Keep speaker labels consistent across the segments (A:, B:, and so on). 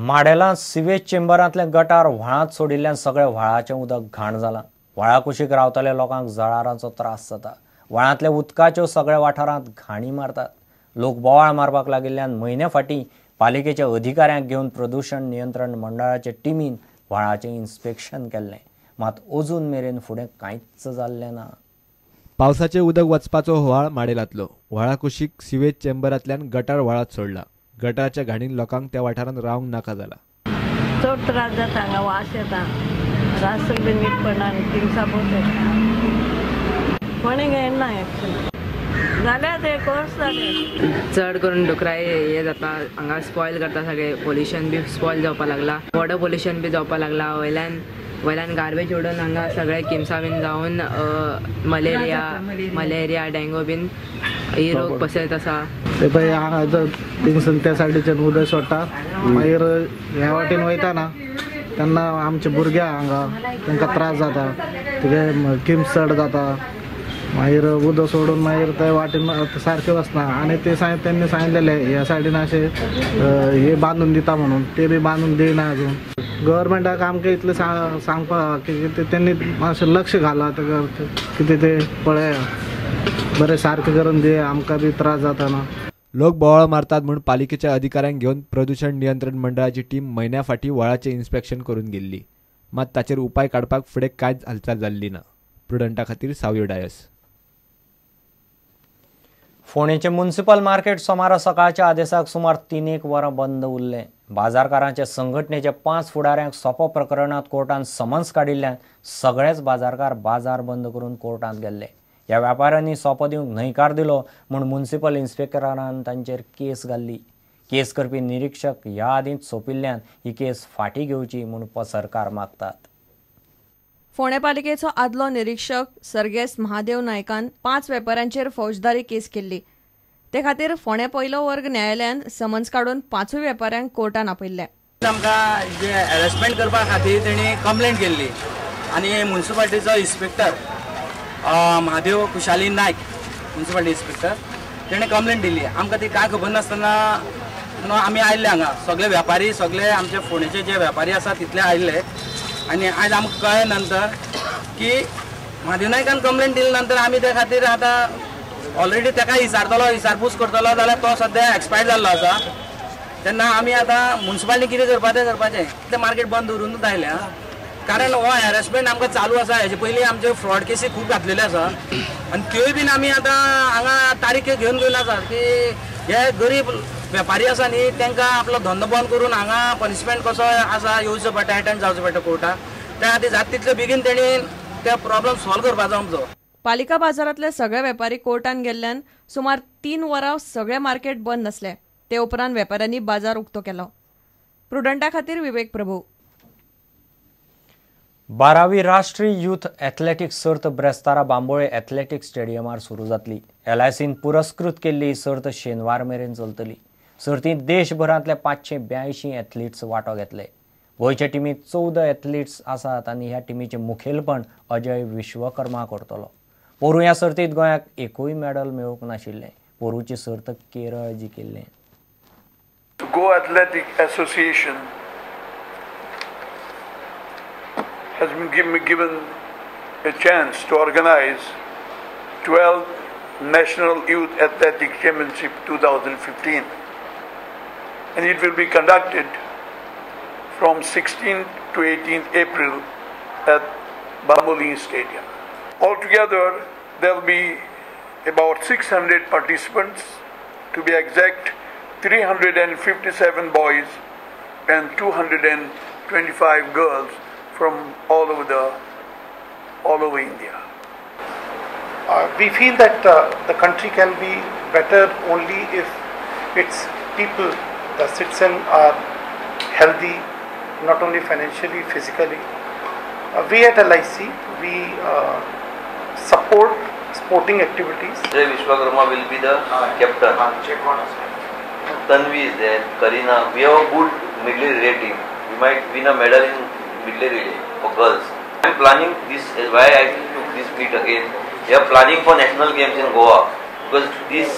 A: माडेलांत sewage चेंबरांतलें गटार व्हाळांत सोडिल्ल्यान सगळें व्हाळाचें उदक घाण जालां. व्हाळा कुशीक रावतल्या लोकांक जळारांचो त्रास जाता. व्हाळांतल्या उदकाच्यो सगळ्या वाठारांत घाणी मारतात. लोक बोवाळ मारपाक लागिल्ल्यान म्हयन्या फाटीं पालिकेच्या अधिकाऱ्यांक घेवन प्रदूशण नियंत्रण मंडळाचे टिमीन व्हाळाचें इन्स्पेक्शन केल्लें, मात अजून मेरेन फुडें कांयच जाल्लें ना.
B: पावसाचें उदक वचपाचो व्हाळ माडेलांतलो. व्हाळा कुशीक सिवेज चेंबरांतल्यान गटार व्हाळांत सोडला. गटाराच्या घाणीन लोकांक त्या वाठारांत रावंक नाका जाला.
C: चड त्रास जाता, हांगा वास येता, रात सगळें नीट पडना आनी तिनसां पोत कोणी घेयना एक्शन जाल्यार ते कोर्स जाले.
D: चड करून डुकराय हे जाता, हांगा स्पॉयल करता सगळे. पोल्युशन बी स्पॉयल जावपाक लागला, वॉटर पोल्युशन बी जावपाक लागला. वयल्यान वयल्यान गार्बेज उडोवन हांगा सगळे किमसां बीन जावन मलेरिया डेंगू बीन ही रोग पसरत आसा.
E: ते पळय हांगा थिंगसून त्या सायडीच्यान उदक सोडटा, मागीर ह्या वाटेन वयता तेन्ना आमचे भुरगे हांगा तांकां त्रास जाता, तिगे किम्स चड जाता. मागीर उदक सोडून मागीर ते वाटेन सारकें वचना. आनी ते तेंनी सांगिल्लें ह्या सायडीन अशें हे बांदून दिता म्हणून, ते बी बांदून दिना अजून. गव्हर्मेंटाक आमकां इतलें सांगपाक की तेंनी मातशें लक्ष घाला कितें तें पळया, बरें सारकें करून दे, आमकां बी त्रास जाता ना.
B: लोक बोवाळ मारतात म्हूण पालिकेच्या अधिकाऱ्यांक घेवन प्रदूशण नियंत्रण मंडळाची टीम म्हयन्या फाटीं व्हाळाचें इन्स्पेक्शन करून गेल्ली, मात ताचेर उपाय काडपाक फुडें कांयच हालचाल जाल्ली ना. प्रुडंटा खातीर सावयो डायस.
A: फोंडेचें म्युनिसिपल मार्केट सोमारा सकाळच्या आदेसाक सुमार 3-1 वरां बंद उरलें. बाजारकारांच्या संघटनेच्या 5 फुडाऱ्यांक सोपो प्रकरणांत कोर्टान समन्स काडिल्ल्यान सगळेच बाजारकार बाजार बंद करून कोर्टांत गेल्ले. ह्या व्यापाऱ्यांनी सोपो दिवंक न्हयकार दिलो म्हूण म्युनिसिपल इन्स्पेक्टरान तांचेर केस घाल्ली. केस करपी निरीक्षक ह्या आदींच सोंपिल्ल्यान ही केस फाटीं घेवची म्हूण पसरकार मागतात.
F: फोंडें पालिकेचो आदलो निरीक्षक सर्गेस्त महादेव नायकान 5 वेपाऱ्यांचेर फौजदारी केस केल्ली. ते खातीर फोंडें पयलो वर्ग न्यायालयान समन्स काडून 5 वेपाऱ्यांक कोर्टान आपयल्ले.
G: आमकां जे हॅरेसमेंट करपा खातीर तेणी कंप्लेंट केल्ली आनी म्युनिसिपालिटीचो inspector Mahadev Khushali Naik municipality inspector तेणें कंप्लेंट दिली. आमकां ती कांय खबर नासतना आमी आयिल्ले हांगा, सगळे व्यापारी सगळे आमचे फोंडेचे जे व्यापारी आसा तितले आयिल्ले. आनी आयज आमकां कळ्ळें नंतर की महादेव नायकान कंप्लेंट दिले नंतर आमी त्या खातीर आतां ऑलरेडी ताका विचारतलो, विचारपूस करतलो जाल्यार तो सद्या एक्सपायर जाल्लो आसा. तेन्ना आमी आतां म्युनिसिपालिटी कितें करपाचें तें करपाचें, तें मार्केट बंद दवरुनूच आयलें. कारण हो हॅरेसमेंट आमकां चालू आसा. हेजे पयलीं आमचे फ्रॉड केसी खूब घातलेले आसा आनी त्योय बीन आमी आतां हांगा तारीख घेवन घेवन आसा की हे गरीब वेपारी आसा न्ही तांकां आपलो धंदो बंद करून हांगा पनिशमेंट कसो आसा येवचो पडटा, एटेंड जावचो पडटा कोर्टाक. त्या खातीर जाता तितले बेगीन तेणी ते प्रॉब्लम सॉल्व करपाचो आमचो.
F: पालिका बाजारांतले सगळे वेपारी कोर्टान गेल्ल्यान सुमार 3 वरां सगळे मार्केट बंद आसले. ते उपरांत वेपाऱ्यांनी बाजार उक्तो केलो. प्रुडंटा खातीर विवेक प्रभू.
A: 12वी राष्ट्रीय यूथ एथलेटिक्स सर्त ब्रेस्तारा बांबोळे एथलेटिक्स स्टेडियमार सुरू जातली. LICन पुरस्कृत केल्ली ही सर्त शेनवार मेरेन चलतली. सर्तींत देशभरांतले 582 एथलीट्स वांटो घेतले. गोंयच्या टिमींत 14 एथलीट्स आसात आनी ह्या टिमीचें मुखेलपण अजय विश्वकर्मा करतलो. पोरूं ह्या सर्तींत गोंयाक एकूय मॅडल मेळूंक नाशिल्लें. पोरूंची सर्त Kerala जिखिल्लें.
H: Goa Athletic Association has been given a chance to organize 12th National Youth Athletic Championship 2015, and it will be conducted from 16th to 18th April at Bambolim Stadium. Altogether, there will be about 600 participants, to be exact 357 boys and 225 girls from all over India.
I: We feel that the country can be better only if its people, the citizens, are healthy, not only financially, physically. We at LIC, we support sporting activities.
J: Jay Vishwakarma will be the captain. Tanvi is there, Karina. We have a good medley relay team. We might win a medal in medley relay for girls. I am planning this is why I took this meet again. We are planning for national games in Goa because this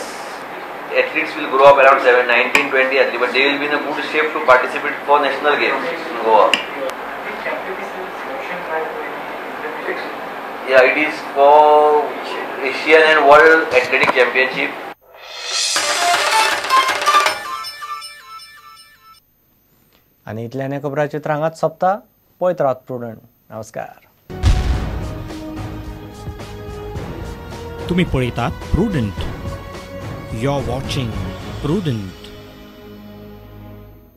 J: athletes will grow up around 19, 20 athletes, but they will be in a good shape to participate for national games in Goa. Yeah, it is for Asian and World Athletic Championship.
A: आनी इतल्यान खबराचित्र हांगाच सोंपता. पळयत रावात prudent. नमस्कार.
K: तुम्ही पळयतात Prudent. You are watching Prudent.